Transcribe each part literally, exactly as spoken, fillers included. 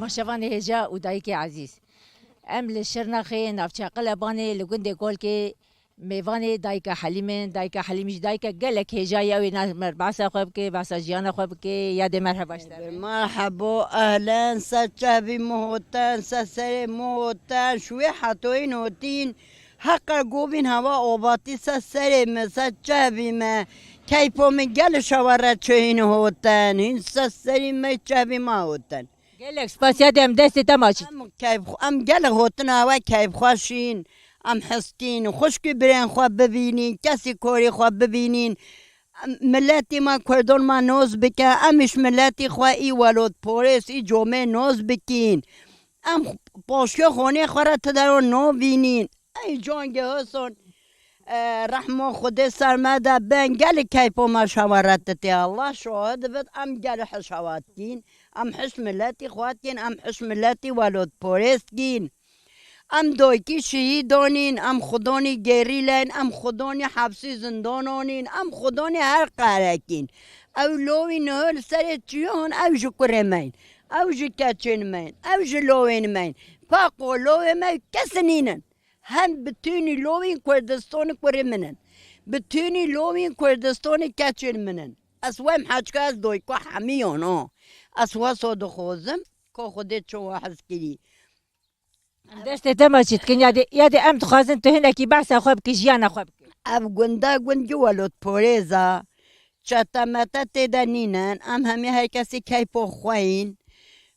Paşevanê hêja û dayikê ezîz. Em li Şirnexê navçeya Qelebanê li gundê Kolkê mêvanê dayika Helîm in. Dayika Helîm jî dayika gelek hêja ye, ew ê ne mer behsa xwe bike, behsa jiyana xwe bike, yadê merheba ji te re. Merhebo, ehlen, ser çavî min hoten, ser serê min hoten, şwê hetoyîn hotîn. Heqa govîn hewa ovatî ser serê me, ser çavî me. Keyfo min gel şawa re çêyîn hoten. Hîn ser serî me çavî ma hoten. Gelek spas ya de em destê te maçî. Em keyf, em gelek hotin hewa keyfxweşîn. Em heskîn, xwişkî birên xwe bibînîn, kesî korî xwe bibînîn. Em miletî me kurdon me noz bike, em îş miletî xwe î welot porês, î comê noz bikîn. Em poşkê xonê xwe re ti dero novînîn. Ey cangê Hoson, e, rehmo Xwedê ser me de ben, gelî keyfo me şewa re titê. Allah şahid bit, em gelî hiş hewa dikîn, em hiş miletî xwe dikîn, em hiş miletî welot porês dikîn. Em doykî şehîdon în, em xudonî gerîlen, em xudonî hepsî zindonon în, em xudonî her qerekîn. Ew lowî niho li serê çiyon, ew ji kurê me în, ew ji keçên me în, ew ji lowên me în. Paqo lowê me kesî nînin. Hem bütünî lovîn Kurdistonê kurê min in. Bütünî lovîn Kurdistanê keçên min in. Ez wem heçka ez doyko hemiyon o. Ez weso dixwazim ko Xwedê ço we hez kirî. Em destê te maçî dikin, ya dê, ya dê em dixwazin tu hinekî behsa xwe bikî, jiyana xwe bikî. Ev gunda gund gi welot porêza. Çetemete tê de nînin, em hemî her kesî keyfo xwe yîn.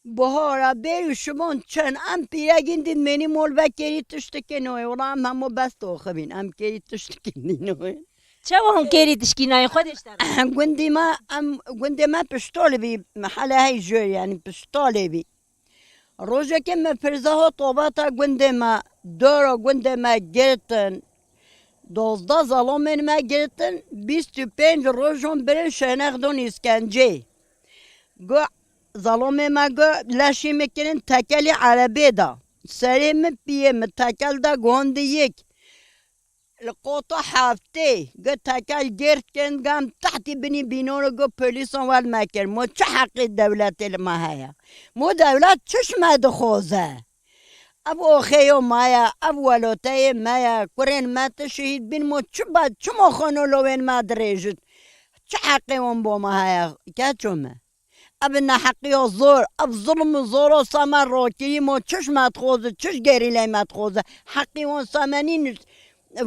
Buhara bêrî şimon çend, em pîregîn dît mênî mol vekerî tiştekê noyê. Wela em hemû bes toxibîn, em kêrî tiştekî nînoyê. Çawa hûn kêrî tişkî nayê? Xwedê ji te re. Gundî me, em, gundê me piştolê bî, mehele hey jêr, yanî piştolê bî. Rojekê me pirza hot obata gundê me, dora gundê me girtin, dozdeh zelomên me girtin, bîst û pênc rojon birin şênexdon îskencê. Got, zelomê me got, leşî min kirin tekelî erebê de. Serê min piyê min tekel de gondî yek. Li qota heftê, got tekel gêrd kirin, gam tehtî binî bînoro, got polîsan wel me kir. Mo çi heqê dewletê li me heye? Mo dewlet çi ji me dixwaze? Ev oxeyo me ye, ev weloteyê me ye, kurên me ti şehîd bîn, mo çi be, çi mo xano lowên me dirêjit? Çi heqê wan bo me heye, keço me? Ev neheqiya zor, ev zulm û zoro sa me rokirî, mo çi ji me dixwaze, çi ji gerîleyê me dixwaze? Heqî wan sa me nîn,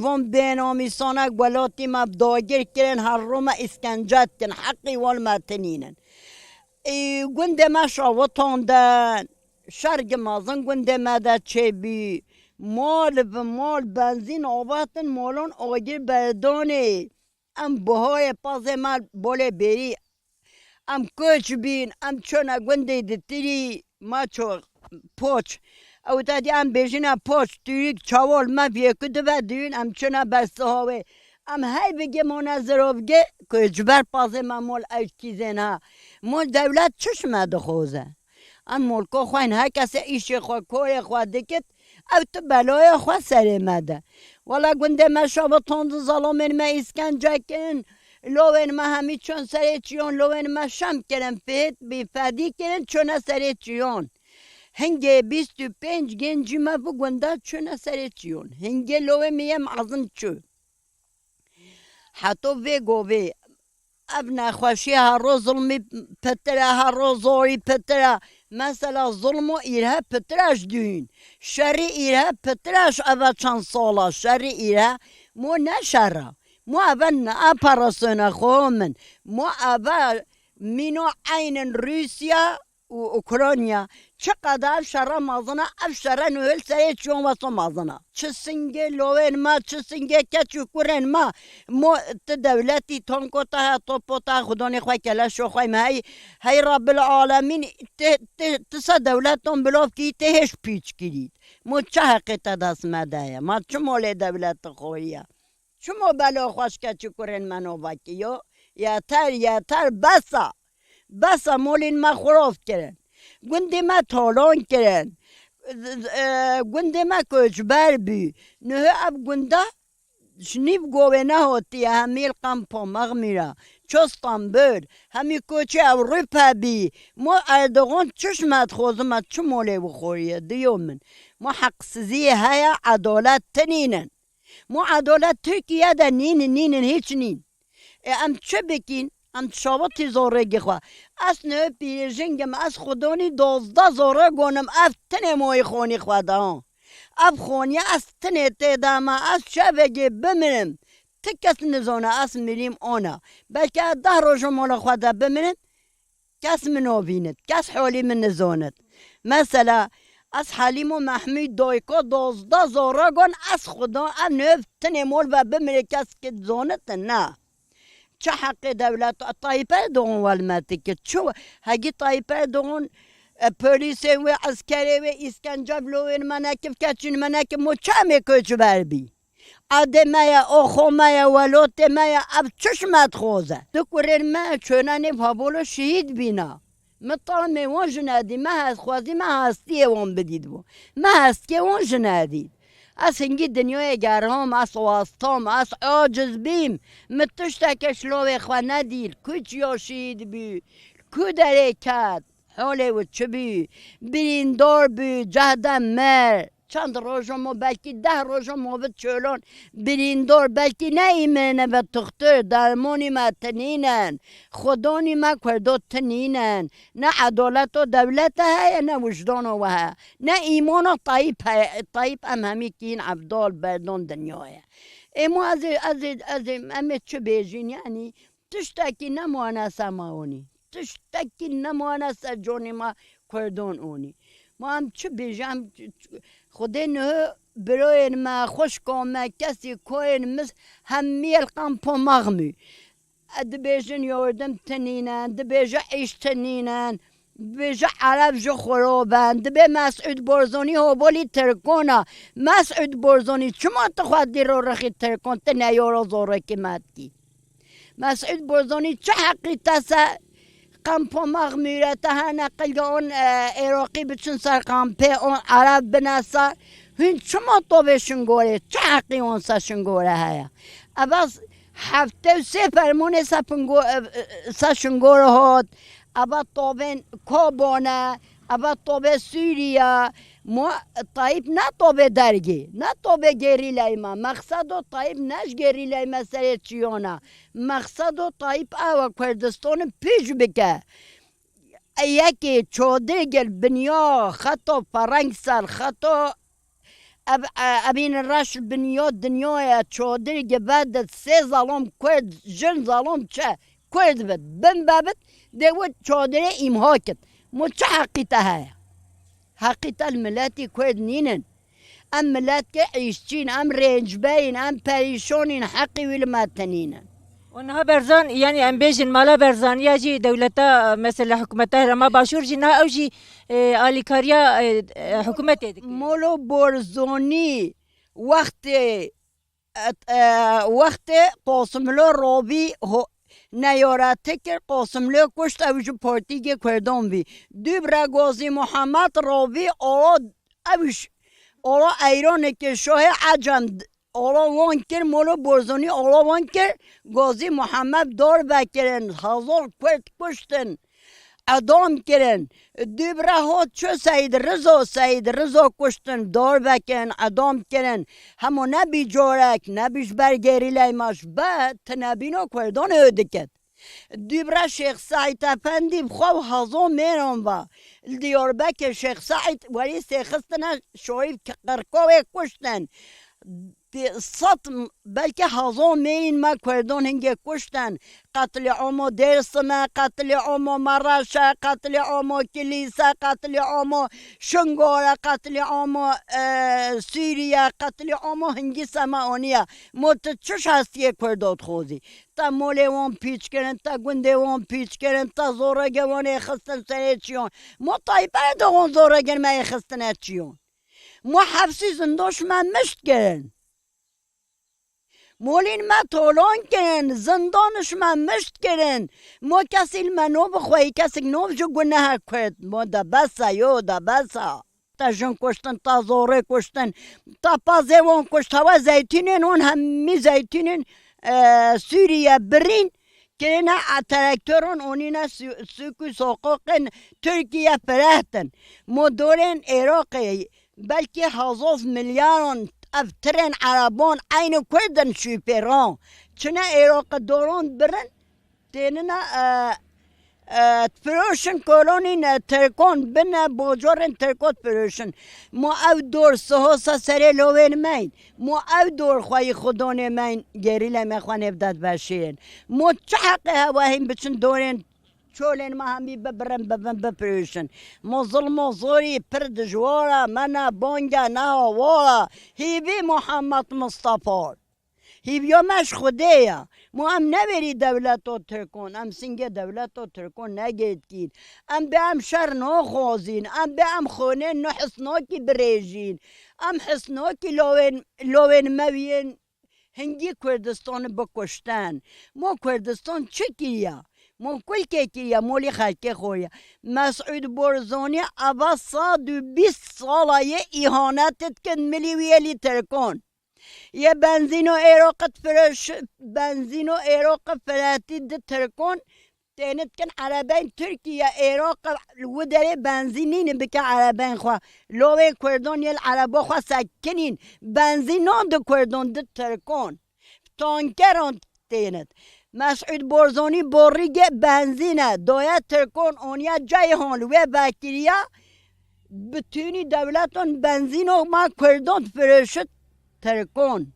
van bênamîsana welatî me dagir kirin, her ro me îskence dikin, heqî wan me tinînin. Ê, gundê me şawitandin, şergi mezin gundê me de çêbî, mal bi mal benzîn avatin, malon agir berdonê. Em buhayê pazê me bolê bêrî. Em koç bîn, em çûne gundê ditirî, ma ço poç. Ew te dî em bêjine poç, tûrîk, çawol me vêku dibe dûn, em çûne ber siha wê. Em hey bigê mone zirovgê, koçber pazê me mol ew kîzên ha. Mol dewlet çi ji me dixwaze? Em molko xwe in, her kesê îşê xwe, korê xwe dikit, ew tu beloya xwe serê me de. Wela gundê me şev û tond û zelomên me îskence kirin, lowên me hemî çûn serê çiyon, lowên me şem kirin, fêt bî fedî kirin, çûne serê çiyon. Hingê bîst û pênc gencî me bi gunda çûne serê çiyon. Hingê lowê min yê mezin çû. Heto vê govê, ev nexweşî her ro zilmî pitir e, her ro zorî pitir e. Mesela zilm û îrhe pitir e ji dûn. Şerî îrhe pitir e ji eve çend sala. Şerî îrhe mo ne şer e. Mo eve ne operasyona xwe min. Mo eve mîno eynin Rûsya û Ukrayna. Çiqada ev şerre mezin e, ev şerre nuhil serê çiyon weso mezin e. Çi singê lowên me, çi singê keç û kurên me. Mo ti dewletî, tanko te heye, topo te heye, xudonê xwe, keleşo xwe me hey, hey Rabbil Alemîn, ti, ti, ti se dewleton bilov kî, ti hêş pîç kirî. Mo çi heqê te dest me de ye? Ma çi molê dewleti xorî ye? Çimo belo xweşke çi kurên me nova kiyo? Yeter, yeter, besa. Besa molên me xirov kirin. Gundê me talon kirin. E, gundê me koçber bû. Niho ev gunda ji nîv govê nehotiye, hemî li kampa mexmîra. ço Stenbol, hemî koçê Ewropa bî. Mo Erdogan çi ji me dixwaze, me çi molê wî xwariye? Diyo min. Mo heqsiziyê heye, edalet tinînin. Mo edalet Tirkiye de nînin, nînin, hiç nîn. Ê, em çi bikîn? Em çawitî zorêgê xwe. Ez niha pîrêjing im, ez xwedonî dozdeh zorêgon im, ev tinê moyî xonî xwe de ha. Ev xoniye ez tinê tê de me, ez şevekê bimirim. Ti kes nizane ez mirîm ona. Belke ez deh roja mala xwe de bimirim, kes min navînit, kes halî min nizanit. Mesela, ez Helîmo Mehmûd dayika dozdeh zorêgon, ez xweda ev niha tinê mol ve bimire kes ki zanitin, ne. Çi heqê dewlet, Tayyip Erdogan welmetike, çi we-, hegî Tayyip Erdogan, e, polîsên wê, eskerê wê, îskence bi lawên me nekir, keçîn me nekir, mo çi em ê koçber bî? Erdê me ye, oxo me ye, welotê me ye, ev çi ji me dixwaze? Du kurên me çûne nêv hevala şehîd bîna. Min tamê wan ji nedî, me hez xwezî me hestiyê wan bidît bû. Me hestiyê wan ji nedît. Ez hingî dinyayê gerham, ez wastam, ez aciz bîm. Min tişteke ji lawê xwe nedît. Ku çiya şehîd bû, ku derê ket, holê wî çi bû, birîndar bû, cehde mir. Çend roja ma, belkî deh roja ma bi çolan birîndar, belkî ne îmêne ve tuxtur, dermonî me tinînen, xwedanî me Kurdo tinînen. Ne edaleta dewlete heye, ne wijdana we heye. Ne îmana Tayyip heye. Tayyip em hemî kîn evdal berdon dinyayê. Ê ma ez ê, ez ê, ez ê, em ê çi bêjin, yanî tiştekî nemane sema onî. Tiştekî nemane ser conê me Kurdon onî. Ma em çi bêjin, em ç-, ç-, Xwedê niha birayên me, xwişka me, kesî koyên min hemî el qan po mexmû. E, dibêjin yardim tinînen, dibêje îş tinînen, dibêje Ereb ji xwe re ben, dibê Mesûd Barzanî havalî Tirkona. Mesûd Barzanî çima tu xwe dî ro rexî Tirkon, tu neyara zorekî me dikî? Mesûd Barzanî çi heqî te se qempa mexmûre te hene qilga on, e, Êraqî biçin ser qempê on Ereb bine ser. Hûn çima tovê Şingorê? Çi heqî on ser Şingorê heye? Eva heftê û sê fermonê ser pingo-, e, e, ser Şingorê hat. Eva tovên Kobo ne, eva tovê Sûriye. Mo Tayyip ne tovê dergê, ne tovê gerîleyê me. Mexsedo Tayyip ne ji gerîleyê me serê çiyona. Mexsedo Tayyip ew e Kurdistanê pîç bike. Yekê çadir gel binya xeto fereng ser xeto ev, e, evîn reş binya dinyaya çadir ge vedit sê zalom Kurd, jin zalom çe Kurd bit, bin bebit, dê wê çadirê îmha kit. Mo çi heqî te heye? Heqî te li miletî Kurd nînin. Em miletke îşçîn, em rêncberîn, em perîşonîn, heqî wî li me tinînin. Û niha Berzan, yanî em bêjin mala Berzaniya jî dewleta, mesela hikûmeta Herêma Başûr jî niha ew jî, e, alîkariya, e, e, hikûmetê dike. Molo Borzonî wextê, e, e, wextê Qosimlo Robî ho-, neyaretî kir, Qosimlo kuşt, ew ji partîgê Kurdan bî. Dû bira Gazî Muhammed Robî o Ew ji ola eyranekê şahê Ecem d-, ola wan kir, Molo Borzanî ola wan kir, Gazî Muhammed dar vekirin, hezar Kurd kuştin, edam kirin. Dû bira hat çû Seyîd Rizo, Seyîd Rizo kuştin, dar vekirin, edam kirin. Hema nebî carek, nebî ji ber gerîleyê me, ji ber tinebîna Kurdan ê dikir. Dû bira Şêx Seîd Efendî bi xwe û hezar mêran ve li Diyarbekir Şêx Seîd werî sêxistine şahî qirkawê kuştin. Di sed m-, belkî hezar mêrîn me Kurdan hingê kuştin. Qetlîama Dêrsimê, qetlîama Mereşê, qetlîama Kilîsê, qetlîama Şingarê, qetlîama, e, Sûriyê, qetlîama hingî sema aniye. Mo tu çi hestiyê Kurda dixwazî? Te molê wan pîç kirin, te gundê wan pîç kirin, te zorege wan êxistin serê çiyan. Ma Tayyip Erdogan zorege me êxistine çiyan. Ma hefsî zindan ji me mişt kirin. Molên me tolan kirin, zindan ji me mişt kirin. Ma kesî li me nabixweyî, kesik nav ji gunehe Kurd. Ma de bes e, yo, de bes e. Te jin kuştin, te zorê kuştin, te pezê wan kuşt, hewe zeytûnên wan hemî zeytûnên, e, Sûriye birîn, Kirine a traktoran onîne su-, sûk û soqoqên Tirkiye firehtin. Mo dorên Êroqê belkî hezar milyaran ev tirên Ereban eynî Kurdin şûpêran. Çine Êroqê doran birin, tênine, e, e, firoşin kolonîn, e, Tirkon bin, e, bocorên Tirkot firoşin. Mo ev dor sihosa serê lovên me in. Mo ev dor xweyî xudonê me in, gerîlê me xwe nêvdet veşiyên. Mo çi heqê hewa hîn biçin dorên çolên me hemî bibirin, bibin, bifiroşin. Mo zilmo zorî pir dijwara, me ne banga, ne hawara. Hîvî Muhammed Mustafa. Hîviya me ji Xwedê ye. Mo em neverî dewleto Tirkon, em singê dewleto Tirkon negêtkîn. Em bê em şer naxwazîn, em bê em xonên nu hisnokî birêjîn. Em hisnokî lawên, lawên me wiyên hingî Kurdistanê bikuştin. Mo Kurdistan çi kiriye? Mo kulkê kiriye, molî xelkê xoriye. Mesûd Borzonî eva sed û bîst sala yê îhanet dikin milî wî yê lî Tirkon. Yê benzîno Êroqê difiroş, benzîno Êroqê firetî di Tirkon têne dikin erebeyên Tirkiye Êroqê li wî derê benzîn nîne bike erebeyên xwe. Lawên Kurdan yê li ereba xwe sekinîn. Benzîn nan di Kurdan di Tirkon. Tankeran têne. Mesûd Borzonî borîgê benzîne. Doya Tirkon oniya Ceyhan li wê vekiriya. Bütünî dewletan benzîno ma Kurdan firoşit Tirkon.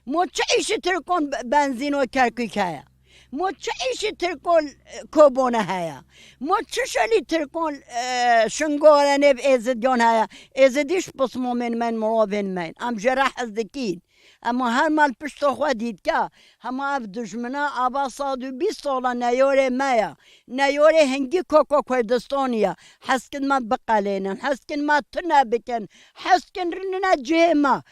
Mo çi îşî Tirkon be-, benzîno Kerkûk heye? Mo çi îşî Tirkon, e, Kobane heye? Mo çi şelî Tirkon, e, Şingalê nêv Êzidiyan heye? Êzidî ji pismamên me in, mirovên me in. Em jê re hez dikîn. Ema her mal pişta xwe dîtke, hema ev dijmina ava sed û bîst sala neyorê me ye. Neyorê hingî koko Kurdistanî ye. Heskin me biqelênin, heskin me tune bikin, heskin rinine cihê me.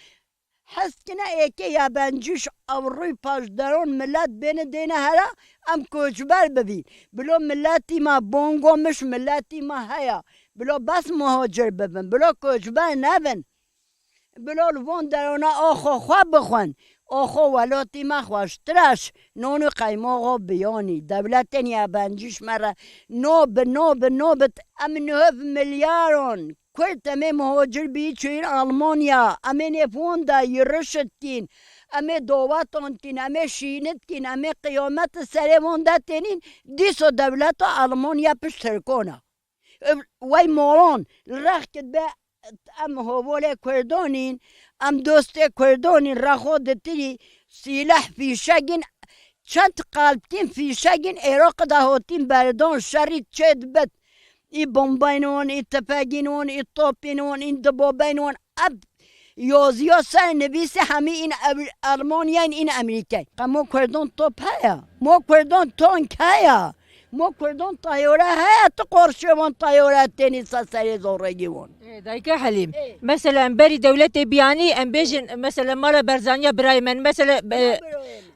Heskine êkê yabancî ji Ewropa ji deron milet bêne dêne here, em koçber bibîn. Bilo miletî me, bongo min ji miletî me heye. Bilo bes muhacir bibin, bilo koçber nebin. Bilo li van derona axo xwe bixwin. Axo welatî me xweştir e ji non û qeymaxa biyanî. Dewletên yabancî ji me re no bi, no bi, no bi. Em nihêv milyaran Kurd em ê muhacir bî çûyîn Almanya. Em ê nêv wan de yiriş dikîn. Em ê dawetandkîn, em ê şînit kîn, em ê qiyamet li serê wan de tênîn. Dîso dewleta Almanya pişt Tirkon e. Wey moron, li rex kit be, em hovolê Kurdan in, em dostê Kurdan in, rexo ditirî, sîleh fîşegin, çend qalbtin fîşegin, Êroq da hotin berdon, şerî çêd bit. Î bombayên wan, î tefegîn wan, î topîn wan, î dibobeyn wan, ev yoziya ser nivîsê hemî în Ev-, Almanyayên în Amerîkayê. Qe mo Kurdan top heye? Mo Kurdan tank heye? Mo Kurdan tayore heye? Tu qorşê wan tayore tênî ser serê zoregî wan. Ê, Dayika Helîm, Ê. Mesela em berî dewletê biyanî, em bêjin, mesela mala Berzaniya birayê min, mesela, e, Mala birayê min.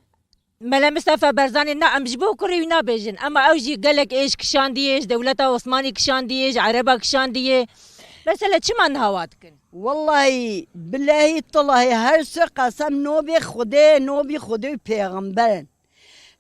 Mele Mistefa Berzanî, na em ji bo kurê wî nabêjin. Ema ew jî gelek êş kişandiye, ji dewleta Osmanî kişandiye, ji Ereba kişandiye. Mesela çima niha wa dikin? Wellahî, bilahî, tilahî her se qesem nobê Xwedê, nobî Xwedê û pêxember in.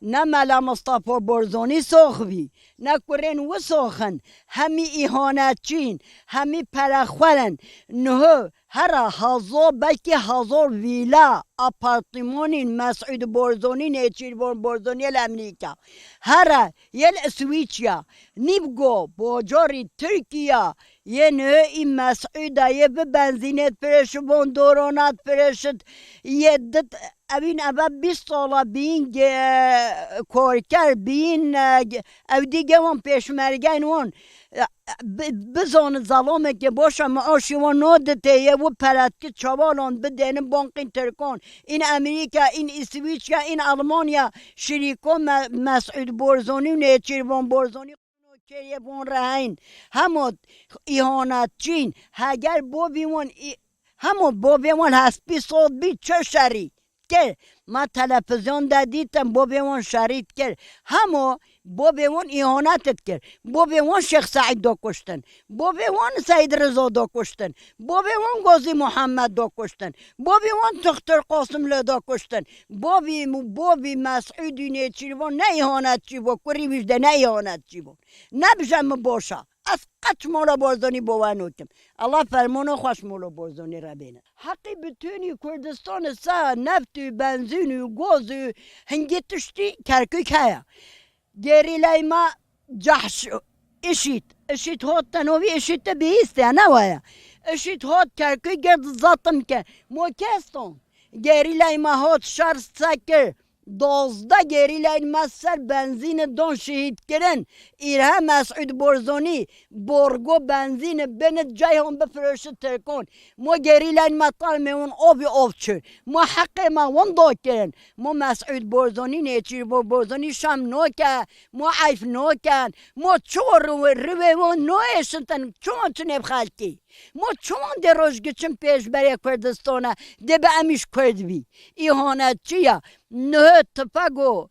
Ne Mela Mistefa Borzonî sox bî, ne kurên wî sox in. Hemî îhanetçî in, hemî perexwer in. Niho Hera hezar, belkî hezar vîla, apartmanên Mesûd Borzonî, Nêçîrvan Borzonî yê li Amerîka. Hera yê li Îswîçya. Nîvgo bajarî Tirkiya yê niho î Mesûda yê bi benzînê difiroşi, von dorona difiroşit, yê dit evîn eve bîst sala bîn ge-, korker bîn, e, ge-, ew dî ge wan pêşmergeyên wan. E, bi-, bizanin zelamekê baş e, maaşê wan naditê yê û peretkî çawalan bidênin bankên Tirkan, în Amerîka, în Îswîçya, în Almanya, şirîko Me-, Mesûd Borzanî û Nêçîrvan Borzanî qûno kêriyê van re heyn. Hema îhanetçîn, heger bavê wan î-, hema bavê wan hespî sod bî, çi şerî kir. Me televîzyon de dîtin, bavê wan şerî dikir. Hemo Bobê wan îhanet dikir. Bobê wan Şêx Seîd da kuştin. Bobê wan Seîd Riza da kuştin. Bobê wan Gazî Muhammed da kuştin. Bobê wan Toxtur Qasim li da kuştin. Bobî, bobî Mesûdî Nêçîrvan ne îhanetçî bû, kurî wî de ne îhanetçî bû. Nebije min boşa. Ez qet ji Mola Barzanî bawer nakim. Allah fermana xwe ji Mola Barzanî re bêne. Heqî bütünî Kurdistan sa neft û benzîn û gaz û hingî tiştî Kerkûk heye. Gerîleyê me Cehş, IŞÎD. IŞÎD hot tenavî IŞÎD te bihîstiye, ne waya. IŞÎD hot Kerkûk gird zatim ke. Mo keston. Gerîleyê me hot şer sekir. Dozdeh gerîleyên me ser benzînê don şehîd kirin. Îrhe Mesûd Borzonî, borgo benzînê binit Ceyhan bifiroşi Tirkon. Mo gerîleyên me talmê wan ovî ov çir. Mo heqê me wan do kirin. Mo Mesûd Borzonî nêçîr bo Borzonî şam noke. Mo eyf noken. Mo ço riwê, riwê wan noêşintin. Ço çinê bi xelkî. Mo çiwan dê roj giçin pêşberê Kurdistana, dê bi em îş Kurd bî. Îhanetçi ya. Niho tifego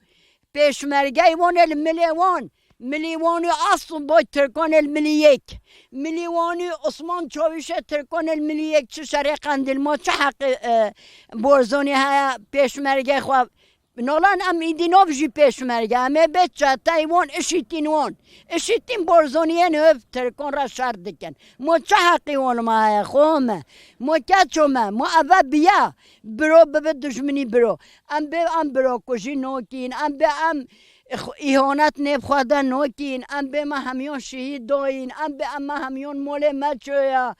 pêşmergey wan el milê wan. Milî wan û Aslû boy Tirkan el milî yek. Milî wan û Osman Çavîşe Tirkan el milî yek çi şerê Qendîl ma çi heqê, e, Borzonî heye pêşmergey xwe Nolan em îdî nov jî pêşmerge, em ê bê çeteyê wan, işîtîn wan. Işîtîn Borzoniyên hev Tirkan re şer dikin. Mo çi heqî wan ma heye, xo me? Mo keço me? Mo eve biya. Biro bibe dijminî biro. Em bê em biro kujî nokîn, em bê em îhanet nêv xwe de nokîn, em bê me hemiyan şehîd doyîn, em bê em me hemiyan molê me çoya.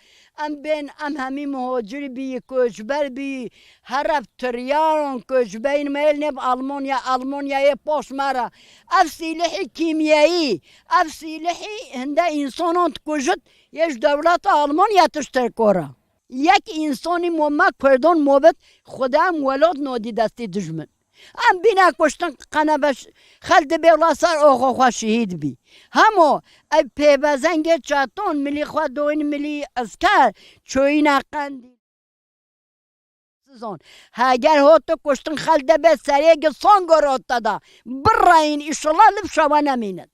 Em bên, em hemî muhacir bî, koçber bî, heref tiryaran koçbeyên me êl nêv Almanya, Almanyayê paş me re. Ev sîlihî kîmyeyî, ev sîlihî hinde însanan dikujit, yê ji dewleta Almanya tişt têkora. Yek însanî mo me Kurdan mo bit, Xwedê em welat nodî destî dijmin. Em bîne kuştin qeneve ş-, xel dibê wila ser oxo xwe şehîd bî. Hemo ev pêvezengê çeton milî xwe doyîn milî esker çoyîne Qendîl. Sizon. Heger hotu kuştin xel dibê serê gi songor ot te da. Bireyîn, îşillah liv şewe nemînin.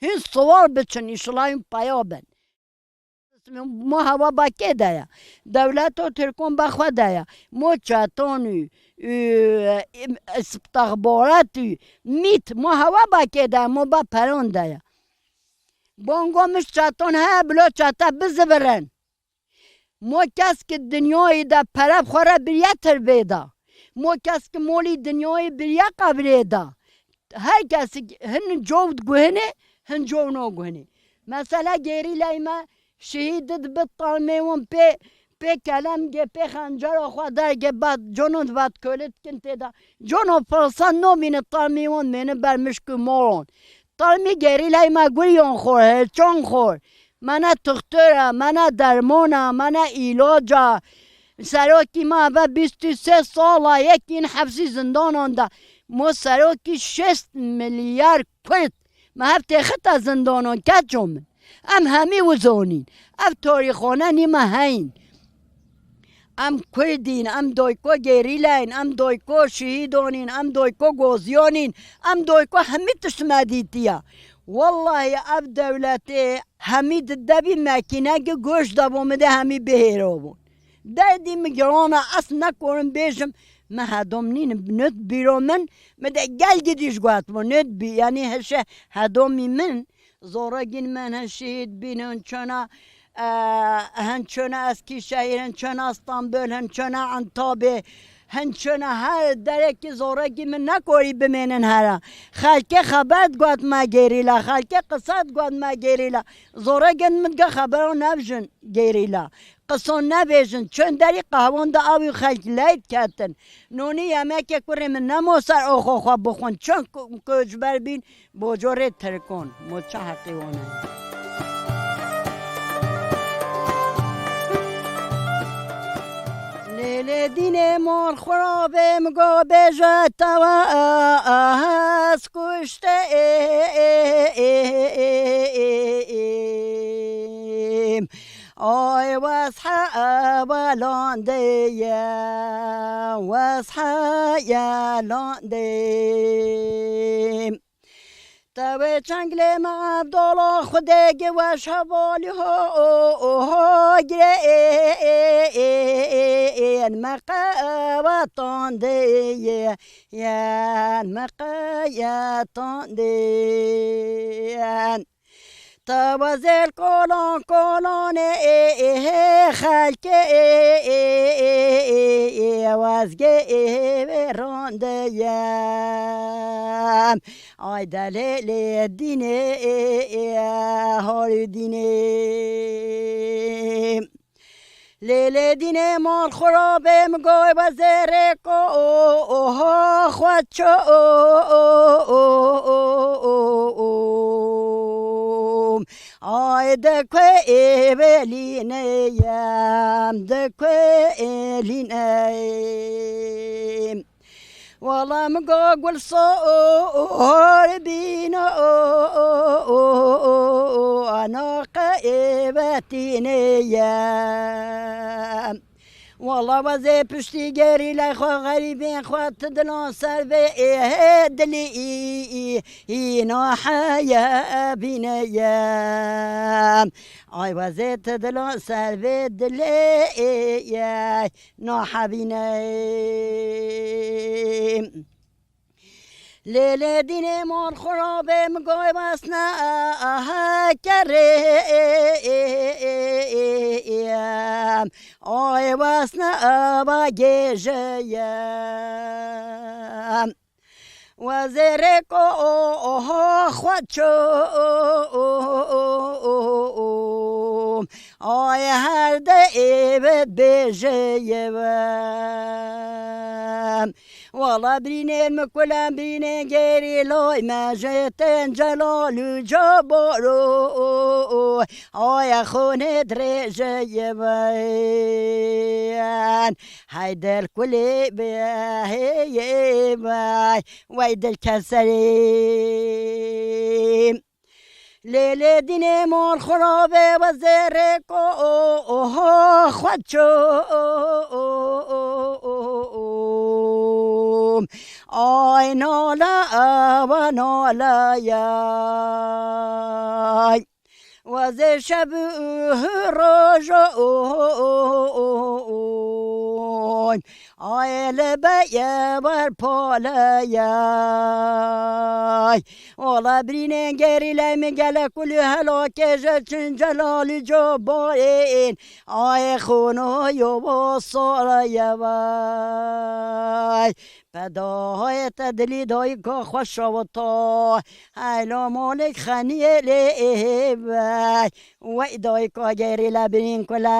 Hîn siwar biçin, îşillah hîn peya bin. Mo hewa ba kê de ye? Dewleto Tirkon ba xwe de ye. Mo çeton û, û, im-, istixbarat û mît, mo hewa ba kê de ye? Mo ba peron de ye. Bongo mij çeton heye, bilo çete bizivirin. Mo kes ki dinyayê de pere bi xwe re biriye tirbê da. Mo kes ki molî dinyayê biriye qebrê da. Her kesik hin cov diguhine, hin cov noguhine. Mesela gerîleyê me şehîd dibi talmê wan pê, pê kelemgê, pê xencera xwe dergê bat, conon vat kölê dikin tê de. Cono firset nomîne talmê wan mêne ber mişk û molon. Talmê gerîleyê me guriyon xor, herçon xor. Me ne tixtor e, me ne dermon e, me ne îlac e. Serokî me eve bîst û sê sala yekîn hepsî zindanan de. Mo serokî şêst milyar Kurd me hev têxite zindanan, keço min. Em hemî wizonîn. Ev tarîxane nî me heyîn. Em Kurd în, em dayko gerîle în, em dayko şehîdan în, em dayko gaziyan în, em dayko hemî tişt me dîtiye. Wellahî ev dewletê hemî di devî mekînekî goş de bo min de hemî bihêro bûn. Derdî min giran e, ez nekarim bêjim, min hedom nîn, nêt bîro min, min de gel gidîş guhet bû, nêt bî, yanî hişe hedomî min, Zoregîn min hin şehîd bîn, hin çûne, e, hin çûne Eskîşehîr, hin çûne Stenbul, hin çûne Entabê, hin çûne her derekî zoregî min nekorî bimênin here. Xelkê xeber digot me gerîla, xelkê qise digot me gerîla. Zoregin min ge xebera nebijin gerîla. Qison nebêjin, çûn derî qehwan de ew û xelk leyt ketin. Nonî yemekê kurê min nemo ser oxo xwe bixwin. Çûn ko-, koçber bîn, Bocorê Tirkon, mo çi heqî wan e? Lêlê dînê mor xurabê, min go bêje te we, ez kuştêm. Ay wes hewelandê ye, wes heyelandê. Tewê çenglê me evdala Xwedê gi weş hevalî ho, o, o, ho, girê ê, ê, ê, ê, ê, ên me qewetandê, yên me qeyetandê. Te wezêr kolan kolanê ê, ê, ê, xelkê ê, ê, ê, ê, ê, ê, wezgê ê, ê, vê randeyem. Ay delê lê dînê ê, ê, harî dînê. Lê lê dînê mal xurabê min goy wezêrê ko, o, o, ha, xwe ço, o, o, o, o, o, o. Ay de ku ê velîneyem, de ku ê lîneyem. Wala min go gul so, o, o, hor bîno, o, o, o, o, o, ana qe ê vetîneyem. Wala wezê piştî gerîlay xwe xerîbên xwe ti dilan ser vê ê hê dilî î, î, î, îna heye bîneyem. Ay wezê ti dilan ser vê dilê ê, ê, nahebîneyem. Lê lê dînê mal xurabê min goy wesne, aha, kerê, ê, ê, ê, ê, ê, ê, em. Ay wesne ava gêjeyem. Wezêrê ko, o, oha, xwe ço, o, o, o, o, o. Ay her de êvit bêje yevem. Wala birînên min kulen birînên gerîlay me jê tên Celal û Cabaro. Aye xûnê dirêje ye ben. Hey del kulê be hey ye bay. Wey dil keserê. Lê lê dînê mal xurabê wezêrê ko, oha, xwe ço. Ay nala, awa nala yay. Wezê şev û rojo, oy. Ay li beye wer pale yay. Ola birînên gerîlay min gelek kulî helakê ji çin Celalî Cobarên. Ay xûno yo bo sara ye vay. Pedahê te dilî dayika xwe şewita. Heyla malek xeniyê lê ê vay. Wey dayika gerîla birîn kulay.